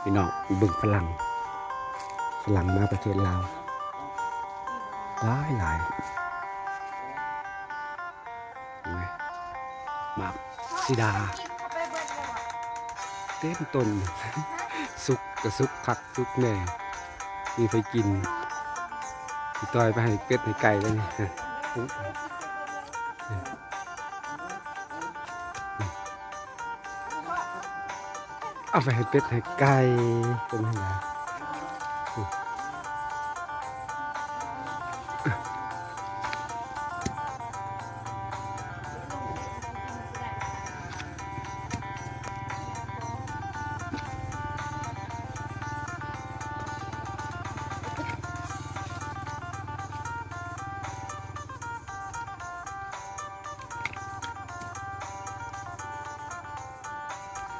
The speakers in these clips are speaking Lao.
ພີ່ນ້ອງເບິ່ງຝຣັ່ງ ຝຣັ່ງມາປະເທດລາວຫຼາຍໆ ເຫັນໄໝ? ໝາກສີດາເຕັມຕົ້ນ ສຸກກະສຸກຄັກສຸກແນ່ ມີໃຜກິນ ຊິຕ່ອຍໄປໃຫ້ເປັດໃຫ້ໄກ່ແລ້ວນີ້. ເອົາໄປໃຫ້ເປັດໃຫ້ໄກ່ເປັນຫຍັງ.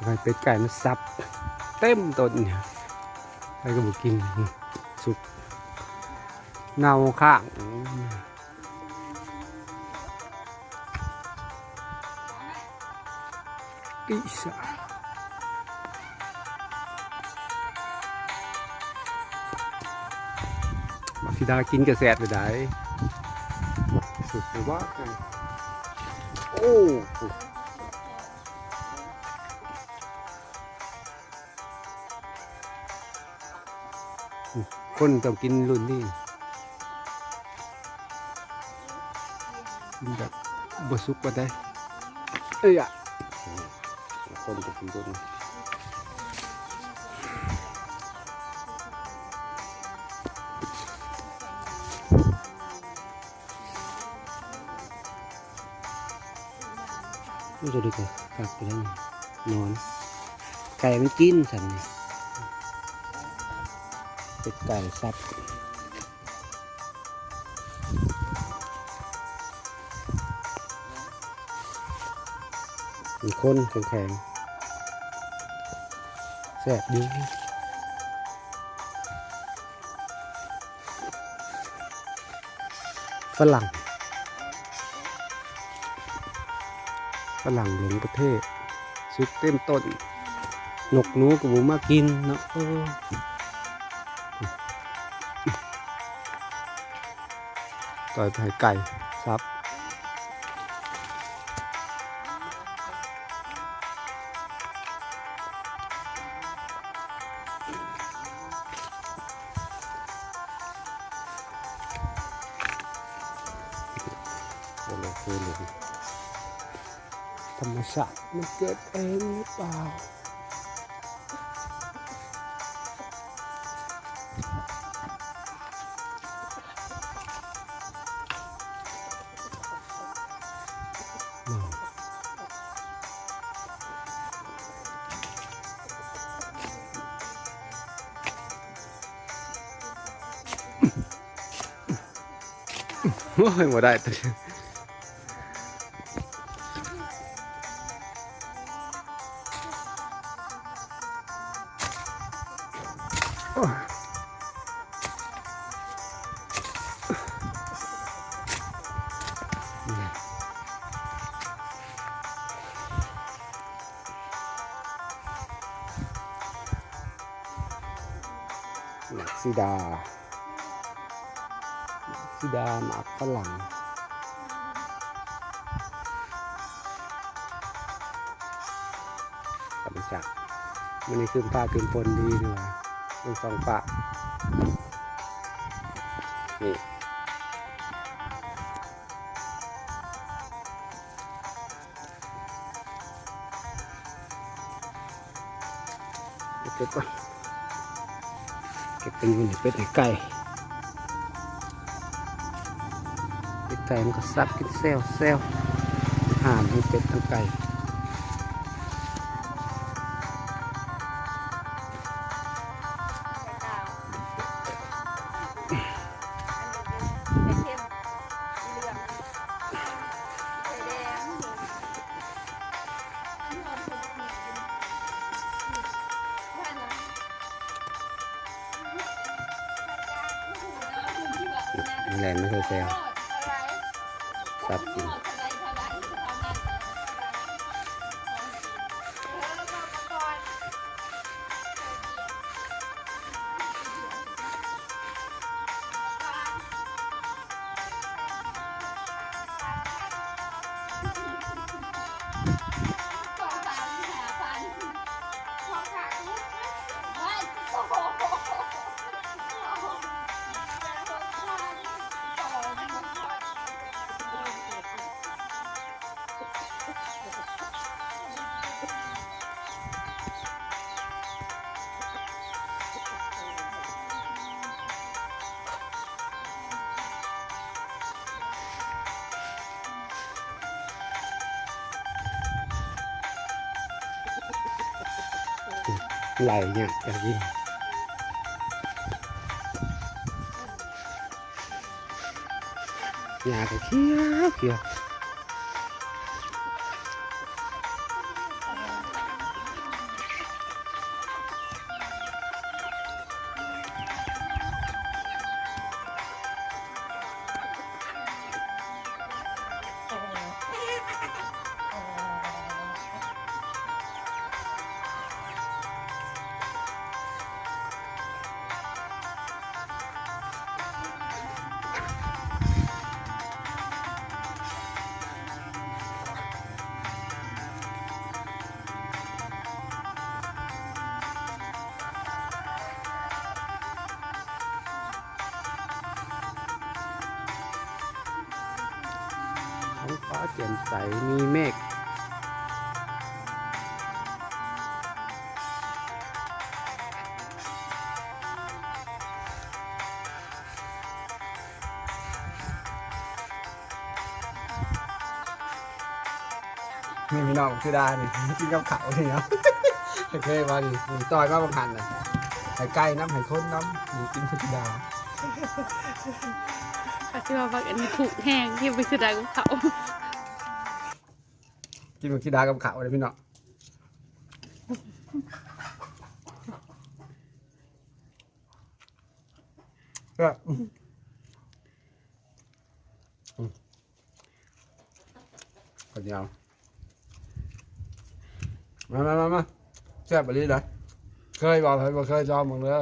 ໄວ້ເປັດໄກ່ມັນສັບເຕັມຕົ້ນ ໃຜກະບໍ່ກິນ ສຸກເນົ່າຄ້າງ. ອີສາ ບັກສີດາກິນກະແຊບຢູ່ໃດ໋ ສຸກບໍ່ວ່າ ໂອ້. ຄົນຕ້ອງກິນລຸ້ນນີ້ ກິນແບບບໍ່ສຸກປານໃດ. ເອີຍ ຄົນຕ້ອງກິນລຸ້ນນີ້. ໂອ້ ໂຕນີ້ກະຄັກຢູ່ແລ້ວນີ້ ນອນ ໄກ່ມັນກິນຊັ້ນນີ້ ເປັດໄກ່ສັບ ເປັນຄົນແຂງໆ ແຊບດີ. ຝຣັ່ງ ຝຣັ່ງຫຼົງປະເທດ ສຸກເຕັມຕົ້ນ ນົກໜູກະບໍ່ມາກິນເນາະ. ເອີ ຕ່ອຍໄປໃຫ້ໄກ່ສັບ. ທຳມະຊາດມັນເກີດເອງຫຼືເປົ່າ? ໂອ້ຍ ບໍ່ໄດ້. ໝາກສີດາ ສີດາ ໝາກຝຣັ່ງ ທຳມະຊາດ. ມື້ນີ້ຄຶ້ມຟ້າຄຶ້ມຝົນດີເນາະ ເບິ່ງທ້ອງຟ້າ ນີ້. ເກັບກ່ອນ ເກັບເປັນເງິນໃຫ້ເປັດໃຫ້ໄກ່ ເປັດໄກ່ມັນກະສັບກິນແຊວໆ ຫ້າມໃຫ້ເປັດທັງໄກ່. ແລ່ນມາແຊວໆ ສັບກິນ. ໄຫຼຍາກກະດີ ຫຍ້າກໍຂຽວຂຽວ. ທ້ອງຟ້າແຈ່ມໃສ ມີເມກ. ນີ້ພີ່ນ້ອງ ຄືດານີ້ ກິນກັບເຂົ້ານີ້ເນາະ. ໂອເຄ ວ່ານີ້ ນີ້ຕ່ອຍມາບັງຫັນນະ ໃຫ້ໄກ່ນຳ ໃຫ້ຄົນນຳ ນີ້ກິນຄືດາ. ກໍຊິວ່າບັກອັນນີ້ຜູກແຮງ ກິນບັກຊີດາກັບເຂົ້າ ກິນບັກຊີດາກັບເຂົ້າເດ້ພີ່ນ້ອງ. ແຊບ ອືມ ອືມ ຂ້າວໜຽວ ມາ ມາ ມາ ມາ ແຊບອີ່ຫຼີເດ້. ເຄີຍບໍ່? ໃຜບໍ່ເຄີຍ ລອງເບິ່ງເດີ.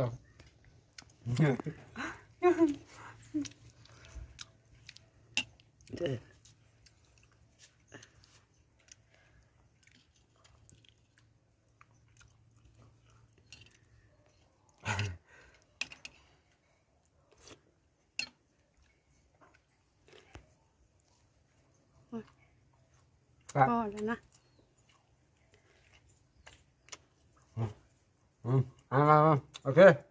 ພໍແລ້ວນະ ອືມ ອືມ ມາ ມາ ມາ ໂອເຄ.